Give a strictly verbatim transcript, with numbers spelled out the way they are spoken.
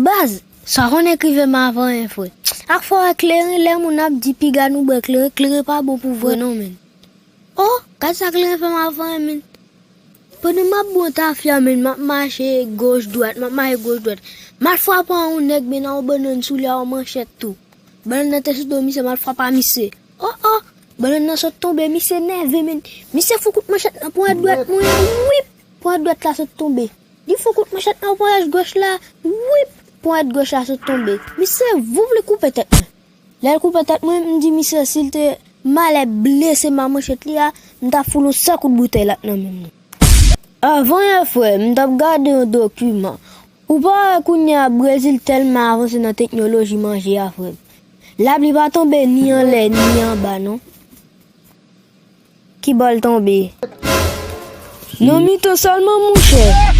Baz, sa konnen k rive m avan, en, frè. Ak fwa kleren, lè moun ap di piga nou bwè kleren, kleren pa bon pou vre non, menn. Oh, gad sa kleren fè m avan, en, menn. Pandan m ap bwè tafya, menn, m ap mache goch dwat, m ap mache goch dwat. M al frape a yon nèg, menn, a yon bannann sou li a yon manchèt tou. Bannann nan te sou do misye, m al frape a misye. Oh, oh, bannann nan sot tonbe, misye nève, menn. Misye fou kout manchèt nan ponyèt dwat mwen, wip, ponyèt dwat la sot tonbe. Li fou kout manchèt nan ponyèt goch la, wip, ponyèt goch la sot tonbe. Misye voup li koupe tèt mwen. Lè l koupe tèt mwen, m di misye si l te malè blese m a manchèt li a, m t ap foul yon sèl kout boutèy la nan men m nan. Avan yè, frè, m t ap gade yon dokiman. Ou pa wè kounye a Brezil tèlman avanse nan teknoloji manje a, frè. Lapli pa tonbe ni anlè ni anba, non. Ki bò l tonbe? Nan mitan sèlman, monchè.